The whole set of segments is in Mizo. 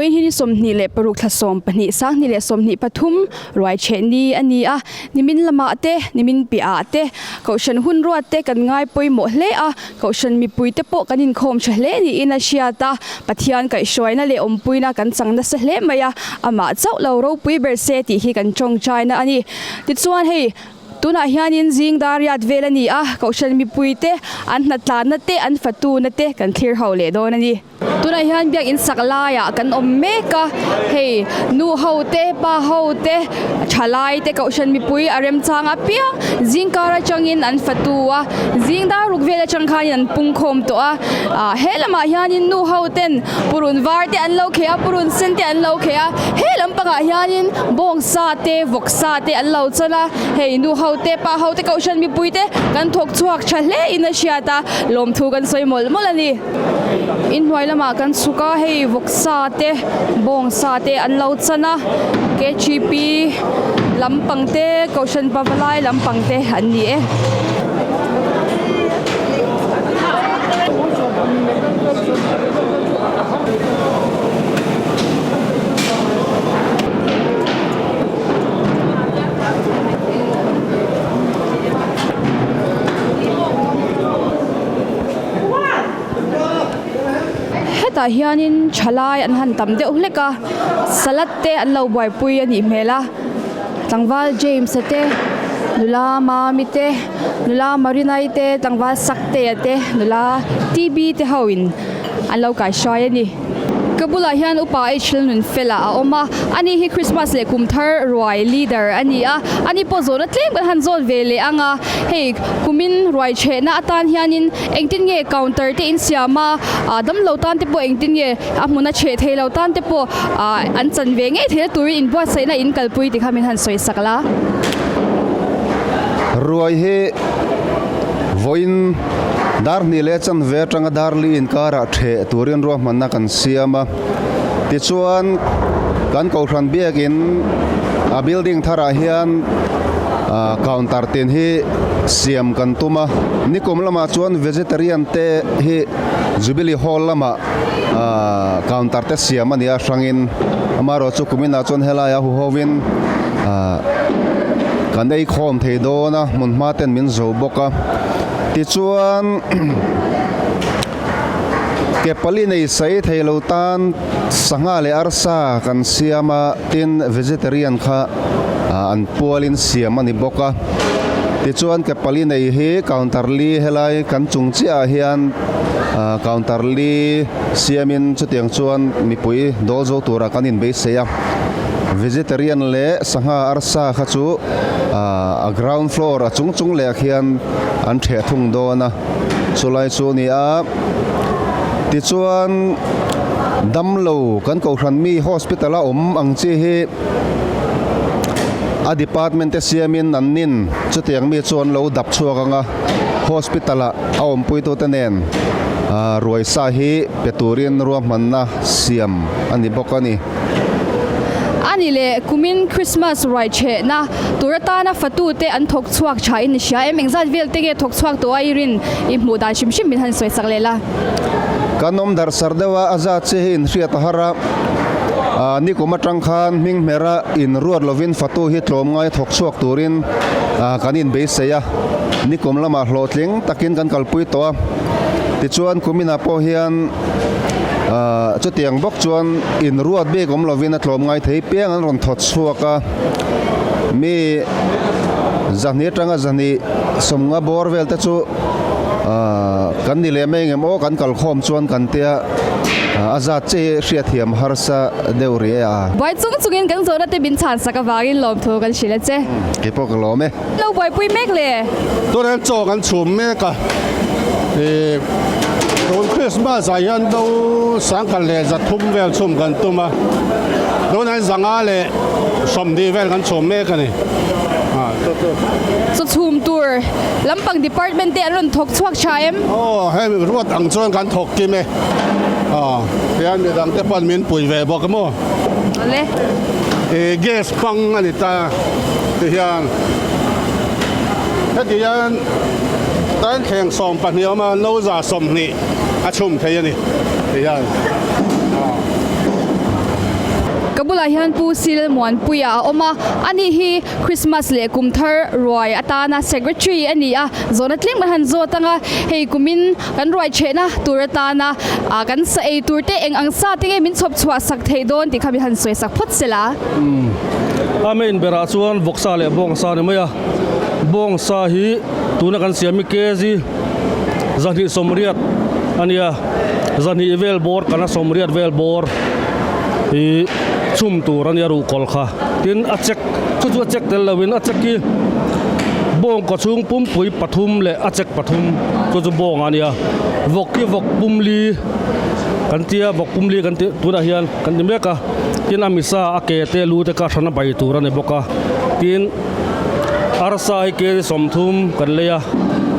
Vawiin hi ni 26 thla 12 2023 ruai chheh ni a ni a, nimin lamah te, nimin piahah te Kohhran hun ruat te kan ngai pawimawh hle a, Kohhran mipui te pawh kan inkhawm tha hle niin a hriat a, Pathian kaihhruaina leh awmpuina kan chang nasa hle mai a, amah chauh lo ropui ber se tih hi kan tawngtaina a ni. Tichuan hei tunah hianin zing dar riat vel a ni a, Kohhran mipui te an hnatlanna te an fatuna te kan thlir ho leh dawn a ni. Tunah hian biakinn sak laiah kan awm mek a, hei nu ho te pa ho te thalai te kohhran mipui a remchang apiang zingkar atangin an fatu a, zing dar ruk vel atang khanin an pung khawm tawh a, ah he lamah hianin nu ho ten purun var te an lo kheh a purun sen te an lo kheh a, he lampangah hianin bawngsa te vawksa te an lo chawn a, hei nu ho te pa ho te kohhran mipui te kan thawk chhuak tha hle in a hriat a, lawmthu kan sawi mawlh mawlh a ni. Inhnuai lamah kan chhuk a hei vawksa te bawngsa te an lo chan a K G P lampang te kohhran pavalai lampang te an ni e. Hetah hianin thalai an han tam deuh hlek a salad te an lo buaipui a nih hmel a tlangval James a te nula Mami te nula Marinai te tlangval Saktea te nula T B te ho in an lo kaihruai a ni. Ka bulah hian upa H Lalnunfela a awm a, ani hi Christmas leh kum thar ruai leader a ni a, ani pawh zawhna tlem kan han zawt ve leh ang a, hei kumin ruai chhehna atan hianin engtin nge counter te in siam a, ah damlo tan te pawh engtin nge a hmuna chheh thei lo tan te pawh ah an chan ve ngei theihna turin inbuatsaihna in kalpui ti kha min han sawi sak la. Ruai hi vawiin Dar hnih leh chanve atanga dar li inkarah theh turin ruahmanna kan siam a. Tichuan, kan Kohhran biakin a building tharah hian counter tin hi siam kan tum a. Nikum lamah chuan vegetarian te hi Jubilee Hall lamah counter te siam a ni a hrangin. Amaherawhchu kuminah chuan helaiah huhovin kan eikhawm thei dawn a, hmunhma ten min zo bawk a. Tichuan, ke pali nei sai thei lo tan sangha leh arsa kan siam a, tin vegetarian kha an pualin siam a ni bawk a. Tichuan ke pali nei hi counter li helai kan chung chiahah hian counter li siamin chutiang chuan mipui dawl zo tura kan inbeisei a. Vegetarian leh sangha arsa kha chu a ground floor a chung chung leh ah khian an theh thung dawn a chulai chu a ni a tichuan damlo kan kohhran mi hospital a awm ang chi hi a department te siamin an nin chutiang mi chu an lo dap chhuak ang a hospital ah a awmpui tute nen ah ruai sa hi pe turin ruahmanna siam a ni bawk a ni. A ni leh, kumin Christmas ruai chhehna tur atana fatute an thawk chhuak tha in i hria em? Engzat vel te nge thawk chhuak tawh a i rin i hmuh dan hrim hrim min han sawi chak leh la. Kan awm darh sar deuh a, a zat che hi inhriat a har a, nikum atang khan hming hmera inruat lovin fatu hi tlawmngai thawk chhuak turin kan inbeisei a, nikum lamah hlawhtling takin kan kalpui tawh a, tichuan kuminah pawh hian Chutiang bawk chuan inruat bik awm lovin a tlawm ngai thei piang an rawn thawt chhuak a, mi zahnih atanga zahnih sawmnga bawr vel te chu kan ni leh mai engem aw kan kalkhawm chuan kan tia a zat che hi hriatthiam harsa deuh rih e a. Buai chung chungin kan zawhna te min chhan sak avangin lawmthu kan hrilh a che. Kei pawh ka lawm e. Lo buaipui mek le. Tunah hian chaw kan chhum mek a, ih tun Christmas ah hian do sangkhat leh zathum vel chhum kan tum a, tunah hian zanga leh sawmhnih vel kan chhum mek a ni. Chaw chhum tur lampang department te an rawn thawk chhuak tha em? Aw hei ruat ang chuan kan thawk kim e, aw tihian midang te pawn min pui ve bawk maw? Awle. Ih gas hmang a ni ta. Ti hian heti hian tanthleng 12 a awm a, no za 20 a chhum thei a ni ti hian. bulah hian Pu Sil Muanpuia a awm a, ani hi Christmas leh kum thar ruai atana secretary a ni a, zawhna tlem kan han zawt ang a, hei kumin kan ruai chhehna tur atana ah kan sa ei tur te eng ang sa te nge min chhawp chhuah sak theih dawn tih kha min han sawi sak phawt se la. Umm a main berah chuan vawksa leh bawngsa a ni mai a, bawngsa hi tuna kan siam hi kg 280 a nia, zahnih vel bawr kana 80 vel bawr hi chhum tur a nia ruhkawl kha. Tin a check chu chu a check tel loin a check hi bawng kaw chhung pumpui pathum leh a check pathum chu chu bawng a nia vawk hi vawk pumli kan tia vawk pumli kan tih tunah hian kan ti mek a tin a misa a ke te lu te kha hrana bai tur a ni bawk a tin arsa hi kg 30 kan lei a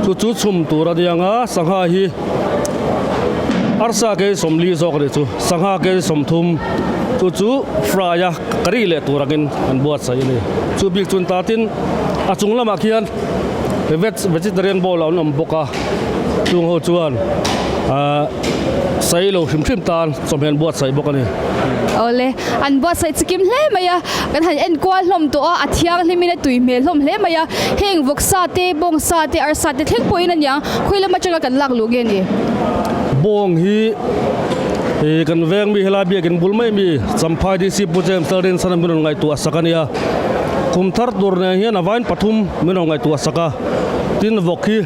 chu chu chhum tur a nia ang a sangha hi arsa kg 40 zawk a nih chu sangha kg 30 chu chu fry a. Curry leh tur angin an buatsaih a ni. Chu bik chun ta tin a chung lamah khian veg vegetarian bowl a an awm bawk a, chung ho chuan ahh sawi lo hrim hrim tan chawhmeh an buatsaih bawk a ni. Awle, an buatsaih chikim hle mai a, kan han en kual hlawm tawh a, a thianghlimin a tui hmel hlawm hle mai a, heng vawksa te, bawngsa te, arsa te thleng pawhin a niang, khawi lam atanga kan lak luh nge ni? Bawng hi. Ih kan veng mi helai biakin bul mai mi Champhai DC Pu James Lalrinsan a min rawn ngaihtuah sak a nia. Kum thar tur nen hian a vain pathum min rawn ngaihtuah sak a. Tin vawk hi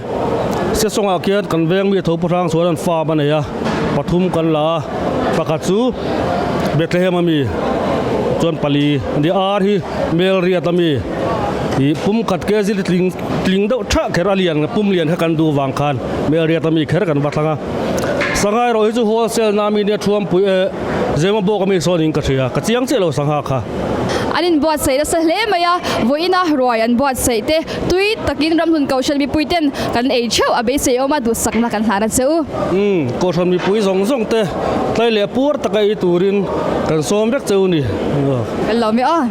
Sesawngah khian kan veng mi tho pu hrang chuan an farm a nei a, pathum kan la a, pakhat chu Bethlehem a mi chuan pali a ni. Ar hi Melriat a mi ih pum khat kg tling tling deuh thah kher a lian pum lian kha kan duh vang khan Melriat a mi kher kan va thlang a. Sangha erawh hi chu wholesale na mi nia thuampui e Zema bawk ami sawn in ka hria ka chiang chiah lo sangha kha. An inbuatsaih nasa hle mai a, vawiina ruai an buatsaih te tui takin ramhlun Kohhran mipui ten kan ei theuh a beisei awm a duhsakna kan hlan a che u. Umm Kohhran mipui zawng zawng te tlai leh puar taka ei turin kan sawm vek che u ni. Kan lo mi aw.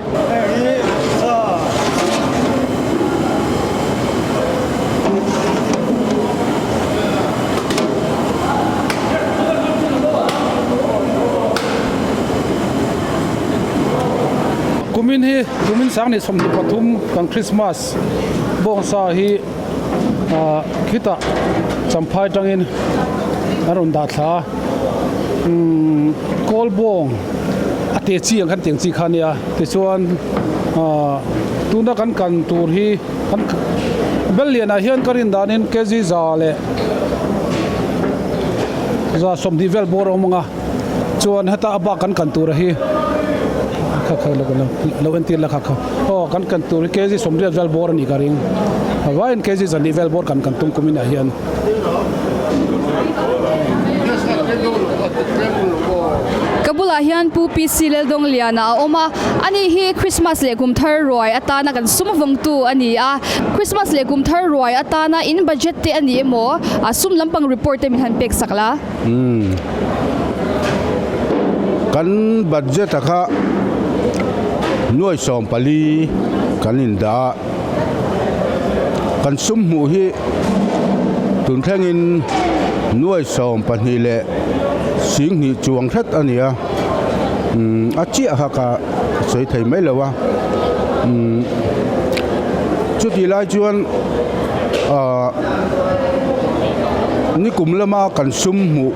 Kumin hi kumin sang ni 23 kan Christmas bawngsa hi ah khitah champhai tangin a rawn dah thla a umm kawl bawng a te chi ang khan tiang chi kha a nia tichuan ah tuna kan kan tur hi kan bel lianah hian ka rin danin kg za leh za 20 vel bawr a awm ang a chuan heta a bak kan kan tur hi kha kha lo lo entir la kha kha aw kan kan tur hi kg 80 vel bawr a nih ka ring a vaiin kg 200 vel bawr kan kan tum kum inah hian. Ka bulah hian Pu PC Leldawngliana a awm a, ani hi Christmas leh kum thar ruai atana kan sum vawngtu a ni a, Christmas leh kum thar ruai atana in budget te a ni emaw a sum lampang report te min han pek sak la. Umm kan budget a kha nuai 14 kan indah a, kan sum hmuh hi tun thlengin nuai 12 leh 20 chuang hret a ni a, umm a chiah kha ka sawi thei mai lo a, umm chutih lai chuan ahh nikum lama kan sum hmuh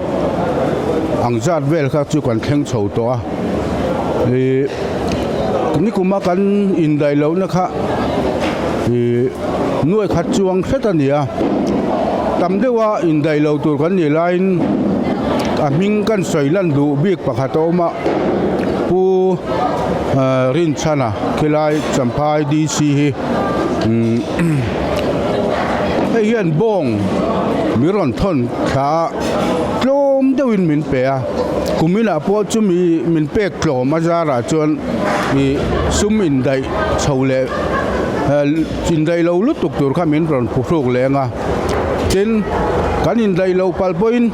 ang zat vel kha chu kan thleng chho tawh a, ih nikuma kan indaih lohna kha ih nuai khat chuang hret a ni a, tam deuha indaih lo tur kan nih laiin a hming kan sawi lan duh bik pakhat a awm a, Pu Rinchhana khilai Champhai DC hi hei hian bawng mi rawn thawn thla a tlawm deuhin min pe a, kuminah pawh chumi min pek tlawm a zarah chuan ih sum indaih chho leh indaih lo lutuk tur kha min rawn phuhruk leng a tin kan indaih lo palh pawhin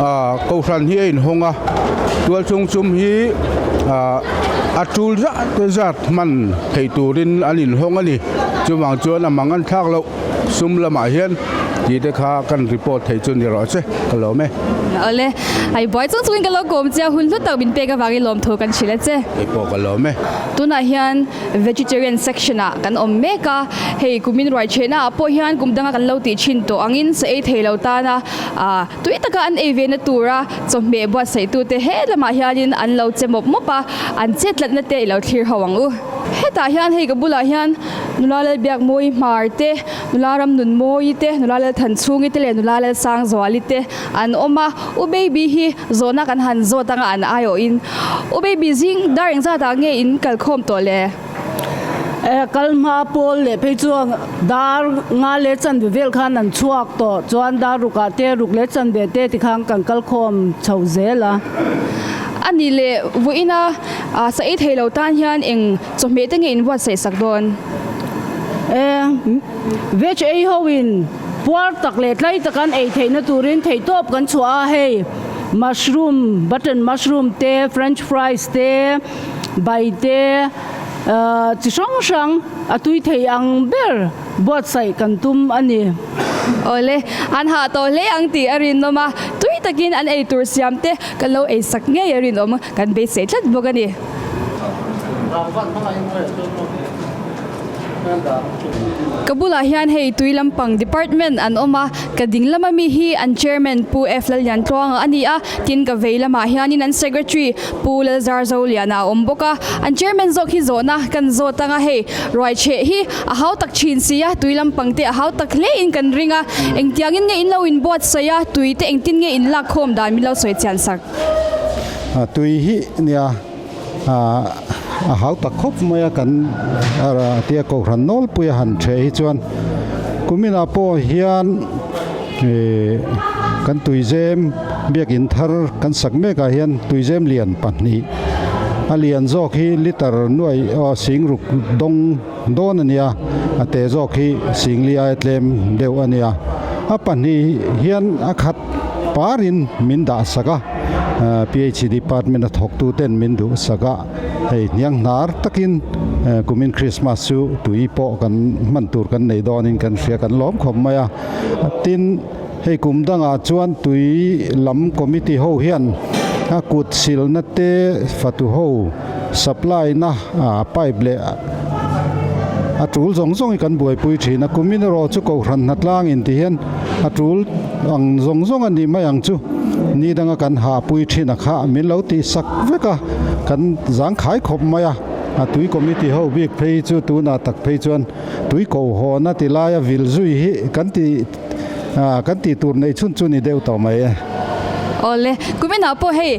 ah kohhran hi a inhawng a tualchhung chum hi ah a tul zat te zat hman theih turin an inhawng a ni chuvang chuan a mang an thlak loh sum lamah hian tih te kha kan report thei chu ni rawh se ka lawm e. Awle, hei buai chung chungin ka lo kawm che a, hun hlu tak min pek avangin lawmthu kan hrilh a che. Kei pawh ka lawm e. Tunah hian vegetarian section ah kan awm mek a, hei kumin ruai chhehna ah pawh hian kum danga kan lo tih thin tawh angin sa ei thei lo tana ah tui taka an ei ve na tura chawhmeh buatsaih tute he lamah hianin an lo che mawp mawp a, an chet tlatna te i lo thlir ho ang u. Hetah hian hei ka bulah hian nula Lalbiakmawi Hmar te, nula Ramnunmawi te, nula Lalthanchhungi te leh nula Lalsangzuali te an awm a, U Baby hi zawhna kan han zawt anga an aiawhin, U Baby zing dar engzat ah nge in kal khawm tawh le? E, kal hma pawl leh phei chu dar nga leh chanve vel khan an chhuak tawh chuan dar rukah te ruk leh chanve te tikhan kan kal khawm chho zel a. A nih leh vawiina sa ei thei lo tan hian eng chawhmeh te nge in buatsaih sak dawn? E, veg ei ho in puar tak leh tlai tak an ei theihna turin theihtawp kan chhuah a, hei mushroom, button mushroom te, french fries te, bai te, chi hrang hrang a tui thei ang ber buatsaih kan tum a ni. Awle, an hah tawh hle ang tih a rinawm a, tui takin an ei tur siam te kan lo ei sak ngei a rinawm kan beisei tlat bawk a ni. Ka bulah hian hei tui lampang department an awm a, ka ding lama mi hi an chairman Pu F Lalliantluanga a ni a, tin ka vei lamah hianin an secretary Pu Lalzarzoliana a awm bawk a, an chairman zawk hi zawhna kan zawt anga hei ruaichheh hi a hau tak thin si a, tui lampang te a hau tak hle in kan ring a, engtiangin nge in lo inbuatsaih a, tui te engtin nge in lak khawm dan min lo sawi chian sak. Tui hi nia. A hau tak khawp mai a kan tia kohhran nawlpui a han ṭheh hi chuan kuminah pawh hian ih kan tuizem biakin thar kan sak mekah hian tuizem lian pahnih a lian zawk hi liter nuai aw singruk dawng dawn a nia a te zawk hi singli aia tlem deuh a nia a pahnih hian a khat parin min dah sak a PHE department a thawk tu ten min duh sak a hei hniang hnar takin kumin Christmas chu tui pawh kan hman tur kan nei dawnin kan hria kan lawm khawp mai a tin hei kum dangah chuan tui lam committee ho hian a kut silna te fatu ho supply na pipe leh a tul zawng zawng hi kan buaipui thin a kumin erawh chu kohhran hnatlang in ti hian a tul ang zawng zawng a nih mai ang chu ni danga kan hahpui thin a kha min lo tih sak vek a kan zangkhai khawp mai a a tui committee ho bik phei chu tunah tak phei chuan tui kohhawn a ti laia vil zui hi kan ti kan tih tur neih chhun chu ni deuh tawh mai e. Awle, kuminah pawh hei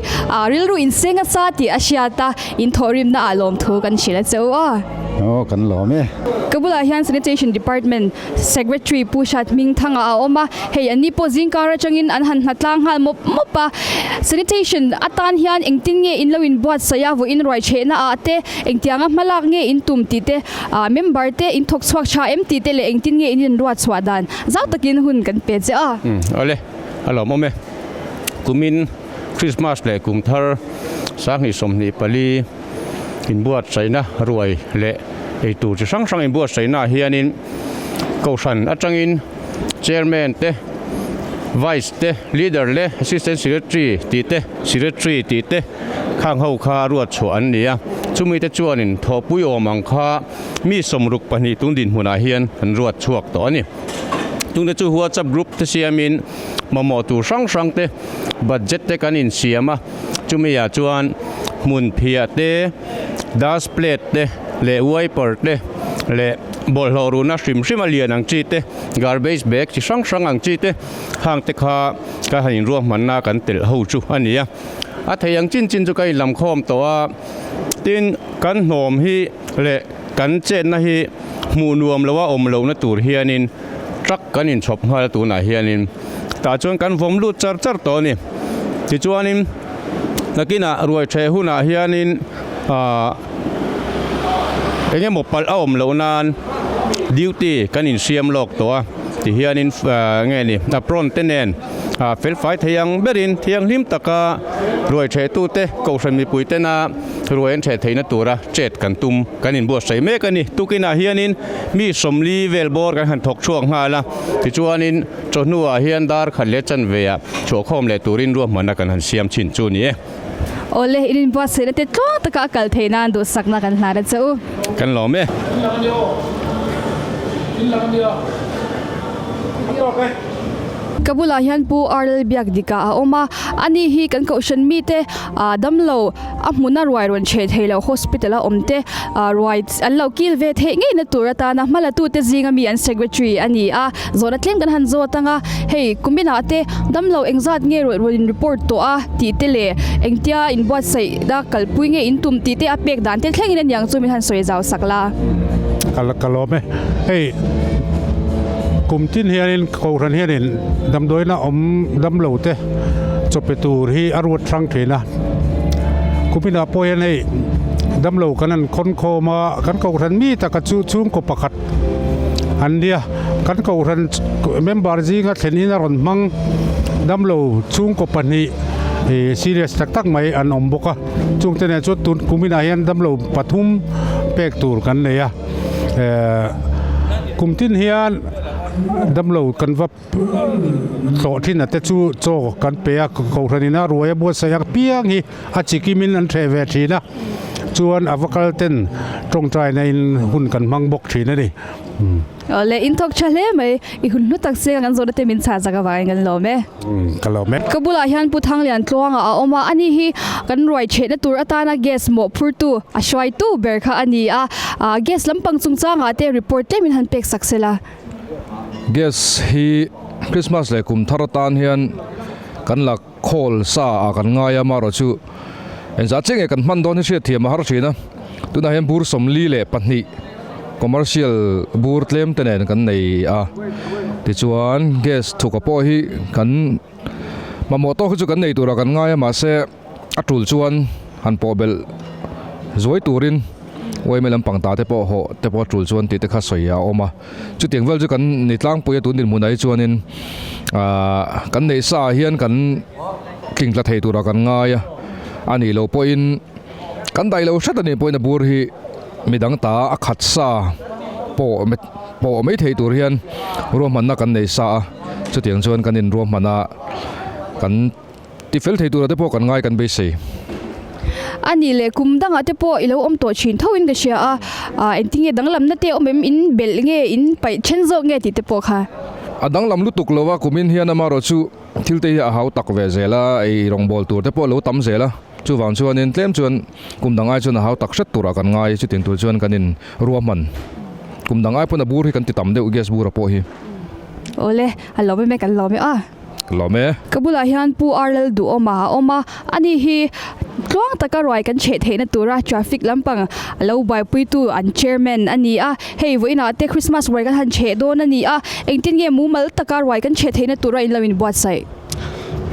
rilru inseng a sa tih a hriat a, in thawhrimna ah lawmthu kan hrilh a che u aw. Aw, kan lawm e. Ka bulah hian Sanitation Department Secretary Pu Hrat Hmingthanga a awm a, hei an ni pawh zingkar atangin an han hnatlang nghal mawp mawp a. Sanitation atan hian engtin nge in lo inbuatsaih a, vawiin ruaichhehna ah te engtianga hmalak nge in tum tih te Ah member te in thawk chhuak tha em tih te leh engtin nge in inruat chhuah dan zau takin hun kan pe che a. Umm awle a lawmawm e. Kumin Christmas leh kum thar 2024 inbuatsaihna ruai leh eitur chi hrang hrang inbuatsaihna ah hianin Kohhran atangin Chairman te, Vice te, Leader leh Assistant Secretary tih te, Secretary tih te khang ho kha ruat chhuah an ni a. Chumi te chuanin thawhpui awm ang kha mi 62 tun dinhmunah hian an ruat chhuak tawh a ni. Tungte chu WhatsApp group te siamin mamawh tur hrang hrang te budget te kan insiam a, chumi ah chuan hmun phiah te, dust plate te leh wiper te leh bawlhhlawh ruhna hrim hrim a lian ang chi te, garbage bag chi hrang hrang ang chi te hang te kha ka han inruahmanna kan telh ho chu a ni a. A thei ang chin chin chu ka inlam khawm tawh a, tin kan hnawm hi leh kan chetna hi hmuh nuam loa awm lohna tur hianin truck kan inchhawp nghal a tunah hianin tah chuan kan vawm lut char char tawh a ni. Tichuanin nakinah ruai ṭheh hunah hianin ahh eng emaw palh a awm loh nan duty kan insiam lawk tawh a tihianin nge ni apron te nen. Felfai thei ang berin thianghlim taka ruai thehtute Kohhran mipui tena ruai an theh theihna tura chet kan tum kan inbuatsaih mek a ni. Tukinah hianin mi 40 vel bawr kan han thawk chhuak nghal a, tichuanin chawhnuah hian dar khat leh chanveah chhuahkhawm leh turin ruahmanna kan han siam chhin chu a ni e. Awle, in inbuatsaihna te tluang taka a kal theih nan duhsakna kan hlan a che u. Kan lawm e. Ka bulah hian Pu Arlel Biakdika a awm a, ani hi kan kohhran mite ah damlo a hmuna ruai rawn chhe thei lo hospital a awm te ah ruai an lo kil ve theih ngei na tur atana hma la tute zinga mi an secretary a ni a, zawhna tlem kan han zawt ang a, hei kuminah te damlo engzat nge rawn rawn in report tawh a tih te leh engtia inbuatsaih na kalpui nge in tum tih te a pek dan te thlengin aniang chu min han sawi zau sak la. Ka lawm e, hei kum tin hianin Kohhran hianin damdawiina awm damlo te chawpe tur hi a ruat hrang thin a, kuminah pawh hian hei damlo kan han khawn khawm a, kan kohhran mi taka chu chhungkaw pakhat an nia, kan kohhran member zinga thlen in a rawn hmang damlo chhungkaw pahnih ih serious tak tak mai an awm bawk a, chungte nen chuan tun kuminah hian damlo pathum pek tur kan nei a, eh kum tin hian. Damlo kan va tlawh thin a te chu chaw kan pe a, Kohhran ina ruai a buatsaih ang piang hi a chikimin an hreh ve thin a, chuan a va kal ten tawngtaina in hun kan hmang bawk thin a ni. Awle, in thawk tha hle mai, i hun hlu tak che kan zawhna te min chah zak avangin kan lawm e. Ka lawm e. Ka bulah hian Pu Thanglian Tluanga a awm a, ani hi kan ruai chhehna tur atana gas mawhphurtu a hruaitu ber kha a ni a, gas lampang chungchangah te report tlemin han pek sak sela. Gas hi Christmas leh kum thar atan hian kan la khawl sa ah kan ngai a, marawh chu engzah chiah nge kan hman dawn hi hriat thiam a har thin a, tunah hian bur 42 commercial bur tlem te nen kan nei a, tichuan gas thuka pawh hi kan mamawh tawk hi chu kan nei turah kan ngai a, mahse a tul chuan han pawh belh zuai turin uaime lampang ta te pawh hawh te pawh a tul chuan tih te kha sawi a awm a, chutiang vel chu kan ni tlangpui a tun dinhmunah hi chuanin ahh kan neih sa ah hian kan tling tla thei turah kan ngai a, a nih loh pawhin kan daih lo hret a nih pawhin a bur hi. Midang ta a khat sa pawh pawh mai thei tur hian ruahmanna kan nei sa a, chutiang chuan kan inruahman a, kan tifel thei tura te pawh kan ngai kan beisei. A nih leh kum dangah te pawh i lo awm tawh thin tho in ka hria a, ah engtin nge danglamna te awm em, in belh nge in paih then zawk nge tih te pawh kha. A danglam lutuk lo a, kumin hian amaherawh chu thil te hi a hau tak ve zel a, ei rawngbawl tur te pawh a lo tam zel a. Chuvang chuanin tlem chuan kum dang ai chuan a hau tak hret turah kan ngai, chutin tur chuan kan in ruahman. Kum dang ai pawn a bur hi kan ti tam deuh gas bura pawh hi. Awle, a lawm em e, kan lawm e a. Ka lawm e. Ka bulah hian Pu Arlal Duhawma a awm a, ani hi tluang taka ruai kan chheh theihna tura traffic lampang a lo buaipuitu an chairman a ni a, hei vawiinah te Christmas ruai kan han chheh dawn a ni a, engtin nge mumal taka ruai kan chheh theihna tura in lo inbuatsaih?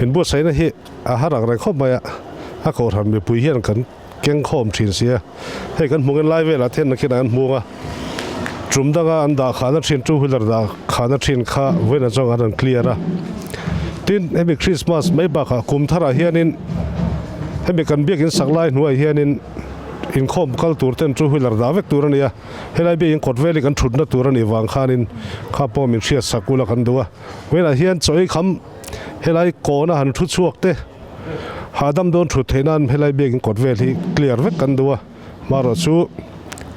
Inbuatsaihna hi A har ang reng khawp mai a, a kohhran mipui hian kan keng khawm thin si a, hei kan hmungin lai velah te hian nakinah an hmung a, tum danga an dah khahna thin two wheeler dah khahna thin kha vawiin atang an rawn clear a, tin hemi Christmas mai bakah kum tharah hianin hemi kan biakin sak lai hnuaiah hianin inkhawm kal tur ten two wheeler dah vek tur a ni a, helai biakin kawt vel hi kan thutna tur a nih vang khanin kha pawh min hriat sak ula kan duh a, vawiinah hian chaw ei kham. Helai kawna han thu chhuak te hahdam dawn thut theih nan helai biakin kawt vel hi clear vek kan duh a, hmarawh chu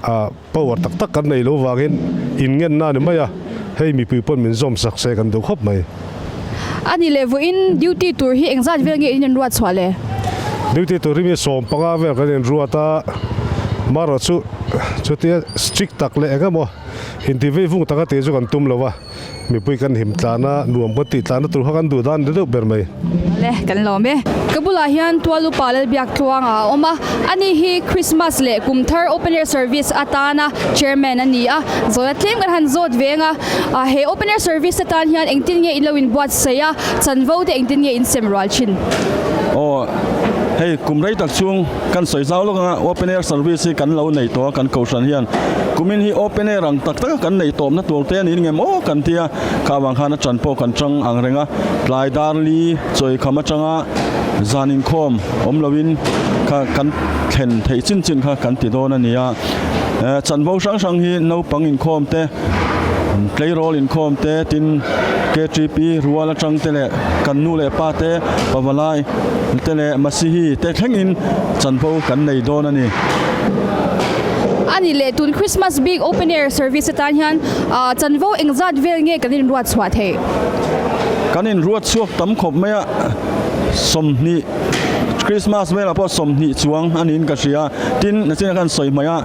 ah power tak tak kan nei lo vangin in ngen na ni mai a, hei mipui pawn min zawm sak se kan duh khawp mai. A nih leh vawiin duty tur hi engzat vel nge in inruat chhuah le? Duty tur hi mi 15 vel kan inruat a, hmarawh chu chutia strict tak leh eng emaw inti vei vung taka tih chu kan tum lo a. Mipui kan him tlan a, nuam kan tih tlanna tur kha kan duh dan deuh ber mai. Le, kan lawm e. Ka bulah hian Tualupa Lalbiak Tluanga a awm a, ani hi Christmas leh kum thar Open Air Service atana Chairman a ni a, zawhna tlem kan han zawt veng a, he Open Air Service atan hian engtin nge in lo inbuatsaih a, chanvo te engtin nge in sem rual thin? Aw, Hei kum rei tak chhung kan sawi zau lawk anga open air service hi kan lo nei tawh a kan kohhran hian kumin hi open air ang tak taka kan neih tawpna tur te a niin ngem aw kan tia kha avang khan a chan pawh kan chang ang reng a tlai dar li chawi kham atanga zan inkhawm awm loin kha kan thlen theih chin chin kha kan ti dawn a ni a chanvo hrang hrang hi naupang inkhawm te tleirawl inkhawm te tin KTP rual atang te leh kan nu leh pa te pavalai te leh Masihi te thlengin chanvo kan nei dawn a ni. A ni leh tun Christmas bik open air service atan hian chanvo engzat vel nge kan inruat chhuah theih? Kan inruat chhuak tam khawp mai a, 20 Christmas velah pawh 20 chuang a niin ka hria. Tin, nachina khan sawi hmaih a,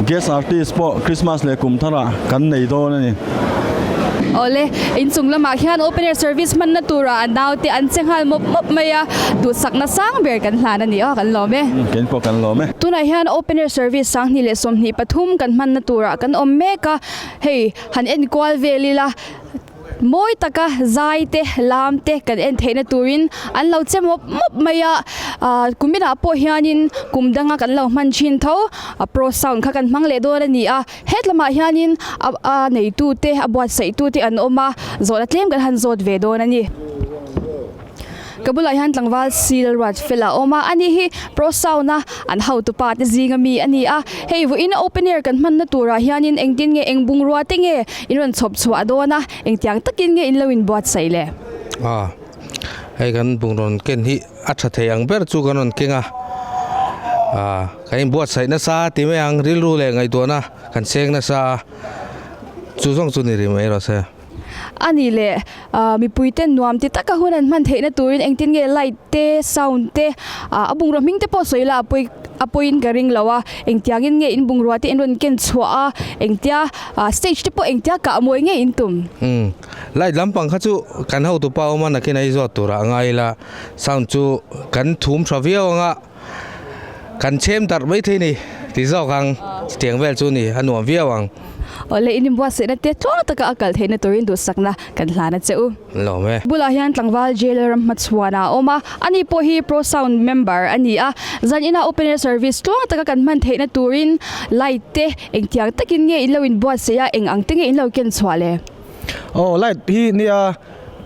guest artist pawh Christmas leh kum tharah kan nei dawn a ni. Awle, inchung lamah hian open air service hmanna turah a naute an che nghal mawp mawp mai a, duhsakna sang ber kan hlan a ni aw, kan lawm e. Kein pawh kan lawm e. Tunah hian open air service 2023 kan hmanna turah kan awm mek a, hei han enkual vel ila. Mawi taka zai te, lam te kan en theihna turin an lo che mawp mawp mai a, ah kuminah pawh hianin kum danga kan lo hman thin tho a pro sound kha kan hmang leh dawn a ni a, het lamah hianin a a neitu te a buatsaih tu te an awm a, zawhna tlem kan han zawt ve dawn a ni. Ka bulah hian tlangval sil ruat fel a awm a, ani hi pro sound a an hotupa te zinga mi a ni a, hei vawiin open air kan hmanna turah hianin engtin nge eng bungrua te nge in rawn chhawp chhuah dawn a, engtiang takin nge in lo inbuatsaih le? A, hei kan bungrawn ken hi a tha thei ang ber chu kan rawn keng a, a kan inbuatsaih nasa ti mai ang rilru leh ngaihtuahna kan seng nasa a, chu zawng chu ni rih mai rawh se. A ni leh, mipuite nuam ti taka hun an hman theihna turin engtin nge light te, sound te, a bungrua hming te pawh sawi ila a pawi a pawiin ka ring lo a, engtiangin nge in bungrua te in rawn ken chhuah a, engtia stage te pawh engtia kah mawi nge in tum? Umm, light lampang kha chu kan hotupa awm a nakin a i zawt turah a ngai ila, sound chu kan thum tha viau ang a, Kan chhem darh mai thei ni ti zawk ang, chutiang vel chu ni a nuam viau ang. Awle in inbuatsaihna te tluang taka a kal theihna turin duhsakna kan hlan a che u. Lawm e. Bulah hian tlangval jailer ram hmachhuan a awm a, ani pawh hi Pro Sound member a ni a, zan ina open air service tluang taka kan hman theihna turin light te engtiang takin nge in lo inbuatsaih a, eng ang te nge in lo ken chhuah le? Aw light hi nia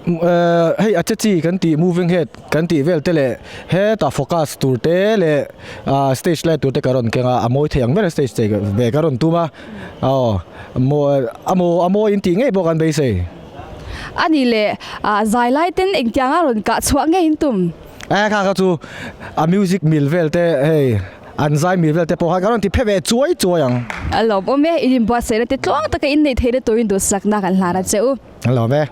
hei a che chi kan tih moving head kan tih vel te leh hetah focus tur te leh ah stage light tur te ka rawn keng a a mawi thei ang ber stage chei ve ka rawn tum a aw maw a maw a mawi in tih ngei pawh kan beisei. A nih leh ah zai lai ten engtianga rawn kah chhuah ngei in tum? E kha kha chu a music mil vel te hei. An zai mi vel te pawh kha ka rawn ti phe ve chuai chuai ang. A lawmawm e, in inbuatsaihna te tluang taka in neih theihna turin duhsakna kan hlan a che u. A lawm e.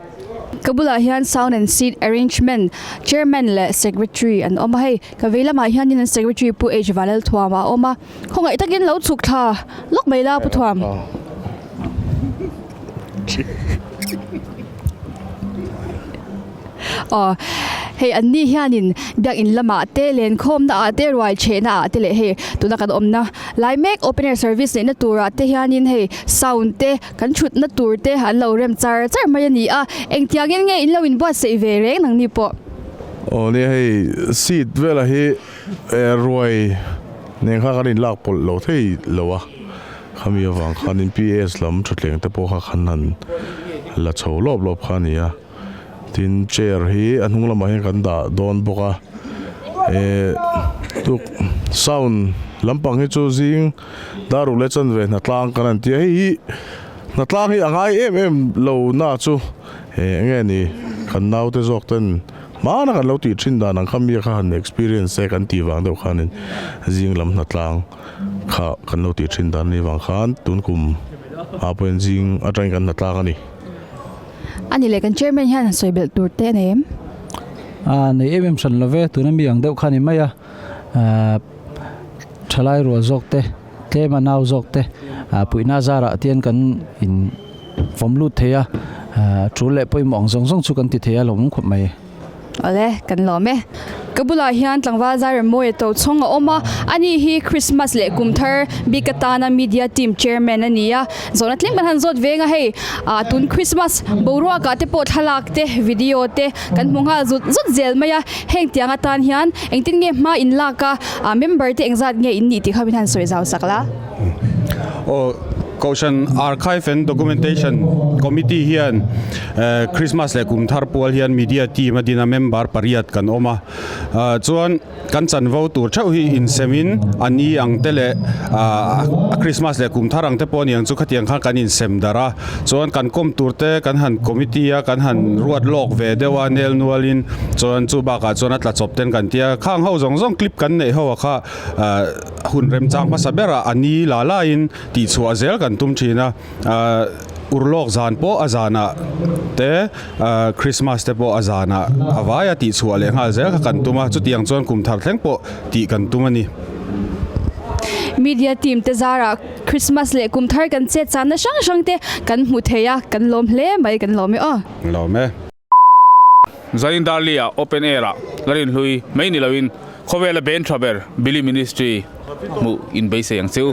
Ka bulah hian Sound and Seat Arrangement Chairman leh Secretary an awm a, hei ka vei lamah hianin an Secretary Pu H Vanlalthuama a awm a, khawngaih takin lo chhuk thla lawk mai la Pu Thuam. Aw, hei an ni hianin biakin lamah te lenkhawmna ah te ruai chhehna ah te leh hei tuna kan awmna lai mek open air service neihna turah te hianin hei sound te kan thutna tur te an lo rem char char mai a ni a, engtiangin nge in lo inbuatsaih ve reng nang ni pawh. Aw nia hei seat velah hi ruai nen kha kan inlak pawlh lo thei lo a, khami avang khanin P_S lam thutthleng te pawh kha khan han la chho lawp lawp kha a ni a. Tin chair hi a hnung lamah hian kan dah dawn bawk a eh tuk sound lampang hi chu zing dar ruk leh chanve hnatlang kan han ti a hei hi hnatlang hi a ngai em em lo na chu eh enge ni kan naute zawk ten hmana kan lo tih thin dan ang kha mi kha han experience se kan tih vang deuh khanin zing lam hnatlang kha kan lo tih thin dan a nih vang khan tun kum ah pawhin zing atangin kan hnatlang a ni. A ni leh kan chairman hian han sawi belh tur te a nei em? A nei em em hran lo ve, tuna mi ang deuh kha a ni mai a, ahh thalai rual zawk te, tlem a nau zawk te ah puihna zarah te hian kan in vawm lut thei a, ahh tul leh pawimawh ang zawng zawng chu kan ti thei a lawmawm khawp mai. Awle, kan lawm e. Ka bulah hian tlangval Zairemawia Tochhawng a awm a, ani hi Christmas leh kum thar bik atana media team chairman a ni a, zawhna tlem kan han zawt veng a hei ah tun Christmas boruak ah te pawh thlalak te video te kan hmu nghal zut zut zel mai a, heng tiang atan hian engtin nge hma in lak a, ah member te engzat nge in nih tih kha min han sawi zau sak la. Aw Kohhran Archive and Documentation Committee hian Christmas leh kum thar pual hian media team a din a member pariat kan awm a chuan kan chanvo tur theuh hi insemin a ni ang te leh a Christmas leh kum thar ang te pawh a ni ang chu khatiang khan kan insem darh a chuan kan kawm tur te kan han committee a kan han ruat lawk ve deuh a nel nualin chuan chu bakah chuan a tla chawp ten kan tia khang ho zawng zawng clip kan neih ho ah kha Hun remchang hmasa berah a ni la laiin tihchhuah zel kan tum thin a, urlawk zan pawh a zanah te Christmas te pawh a zanah a vaia tihchhuah leh nghal zel kha kan tum a, chutiang chuan kum thar thleng pawh tih kan tum a ni. Media team te zarah Christmas leh kum thar kan chet channa hrang hrang te kan hmu thei a, kan lawm hle mai, kan lawm e aw. Lawm e. Zanin Darli-ah Open Air-ah la rinhlui mai ni loin khawvela ben tha ber Billy Ministry hmuh inbeisei ang che u.